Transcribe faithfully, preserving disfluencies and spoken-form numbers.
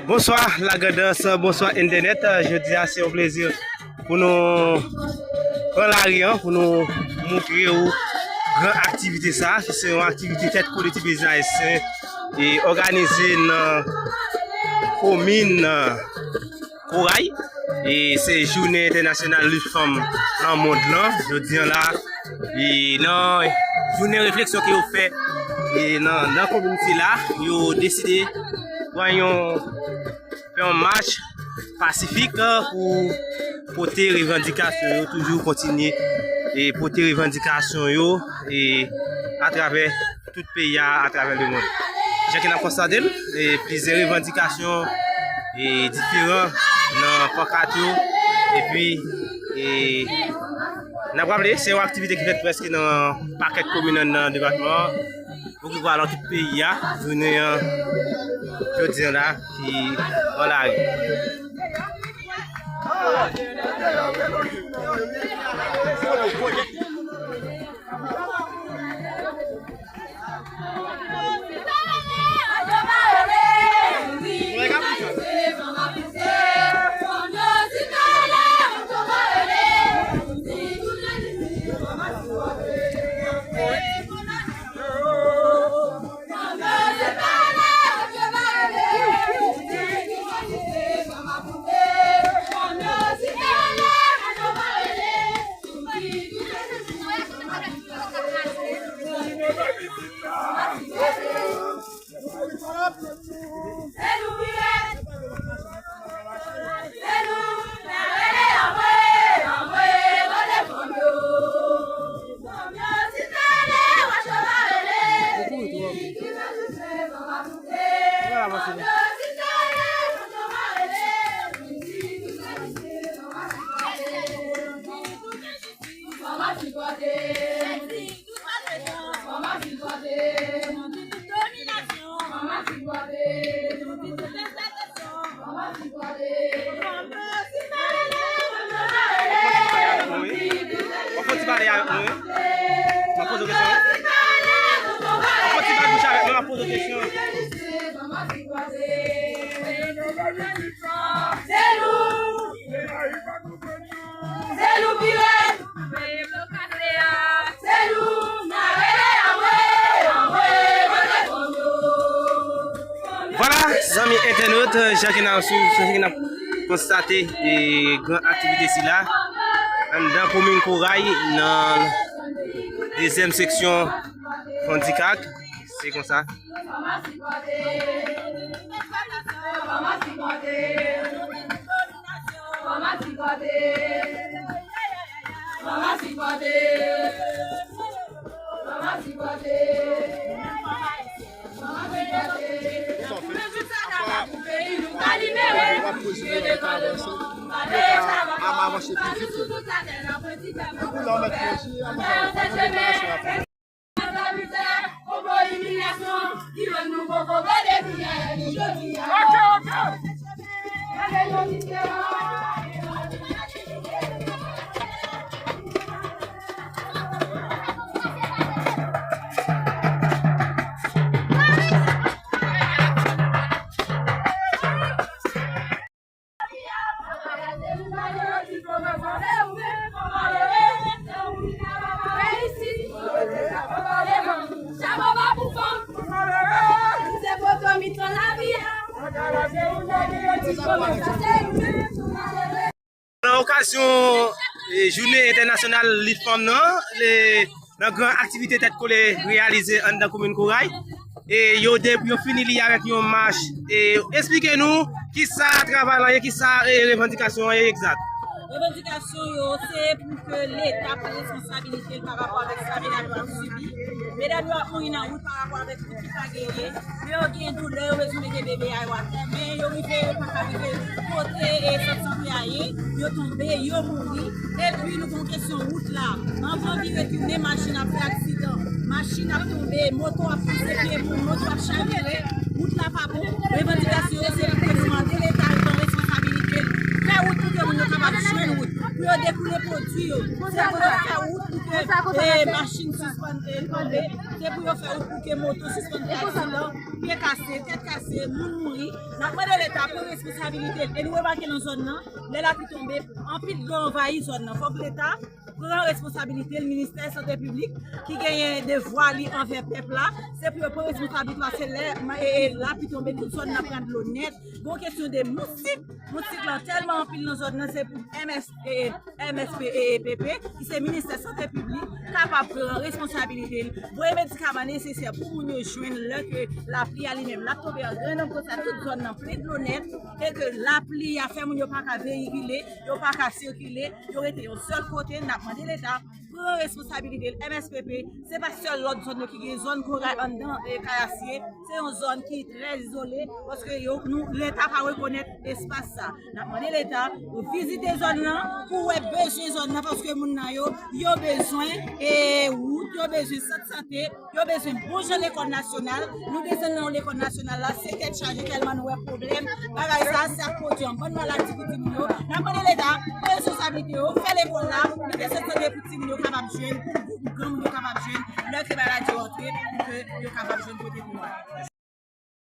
Bonswa Lagrandans, bonswa entènèt. Jodi a se yon plezi pou nou pran lari an, pou nou montre w gran aktivite sa. Se yon aktivite Tèt Kole Ti Peyizan Ayisyen e òganize nan komin Koray. E se jounen entènasyonal lit fanm nan mond lan. Jodi an la, e nan jounen refleksyon ke yo fè e nan, nan komin sila, yo deside pran yon, fè yon mach pasifik pou pote revandikasyon yo, toujou kontinye e pote revandikasyon yo e atravè tout peyi a, atravè lemonn. Jan ke n ap konstate l, e plizyè revandikasyon e diferan nan pankat yo, epi e n ap raple, se yon aktivite ki fèt prèske nan pakèt komin nan depatman an, ou ki pral nan tout peyi a, jounen an, jodi an la, ki an lari. Ou fè ti pale avèk mwen, wi. M ap poze w kesyon, wi. Ou fè ti pale bouch avèk mwen, m ap poze w kesyon. Se nou. Se nou ki rèd. Se nou. N a rele anmwe, anmwe, anmwe. Vwala, zanmi entènot, jan ke n ap swiv, jan ke n ap konstate e gran aktivite sila anndan komin Koray nan dezyèm seksyon Fondikak. Se konsa. Nan okazyon e jounen entènasyonal lit fanm nan, e nan gran aktivite Tèt Kole reyalize anndan komin Koray, e yo de, yo fini li avèk yon mach. E esplike nou kisa travay la ye, kisa e revandikasyon an ye egzat. Revandikasyon yo se pou ke Leta pran responsabilite l pa rapò avèk sa medam yo ap sibi. Medam yo ap mouri nan wout pa rapò avèk wout ki pa genyen. Men yo gen doulè, yo bezwen mete bebe a yo atè. Men yo rive, yo pa ka rive kote e sant sante a ye. Yo tonbe, yo mouri. Epi nou gen kesyon wout la. Anvan vire tounen, machin ap fè aksidan. Machin ap tonbe, moto ap pase pye moun, moto ap chavire. Wout la pa bon. Revandikasyon yo se pou ke nou mande Leta yo pran responsabilite l. Fè wout pou ke moun yo kapab jwenn wout. Pou yo dekoule pwodui yo. Se pou yo fè wout pou ke e machin sispann e tonbe. Se pou yo fè wout pou ke moto sispann fè aksidan. Pye kase, tèt kase, moun mouri. N ap mande Leta pran responsabilite l. E nou remake nan zòn nan, lè lapli tonbe, anpil dlo anvayi zòn nan. Fòk Leta pran responsabilite l, ministè sante piblik ki genyen devwa li anvè pèp la, se pou yo pran responsabilite, paske lè ma- e, e, lapli tonbe, tout zòn nan pran dlo nèt. Gon kesyon de moustik, moustik lan tèlman anpil nan zòn nan, se pou M S, e, M S P E E P P, ki se ministè sante piblik, kapab pran responsabilite l, voye medikaman nesesè pou moun yo jwenn lè ke lapli a li menm l ap tonbe an gran nonb konsa, tout zòn nan plen dlo nèt, e ke lapli a fè moun yo pa ka veyikile, yo pa ka sikile, yo rete yon sèl kote. N ap mande Leta pran responsabilite l. M S P P, se pa sèl lòt zòn yo ki gen zòn koray anndan, e, Kayasye, se yon zòn ki trè izole, paske yo, nou, Leta pa rekonèt espas sa. N ap mande Leta pou vizite zòn nan, pou wè bezwen zòn nan, paske moun nan yo, yo bezwen, e, wout, yo bezwen sant sante, yo bezwen bon jan lekòl nasyonal. Nou desann nan lekòl nasyonal la, se tèt chaje tèlman nou wè pwoblèm bagay sa, sa pwodui yon bann maladi pou timoun yo. N ap mande Leta pran responsablite yo, fè lekòl la, mete sant sante pou timoun yo kapab jwenn, pou, pou granmoun yo kapab jwenn, lè ke maladi yo antre, pou ke yo kapab jwenn kote pou al.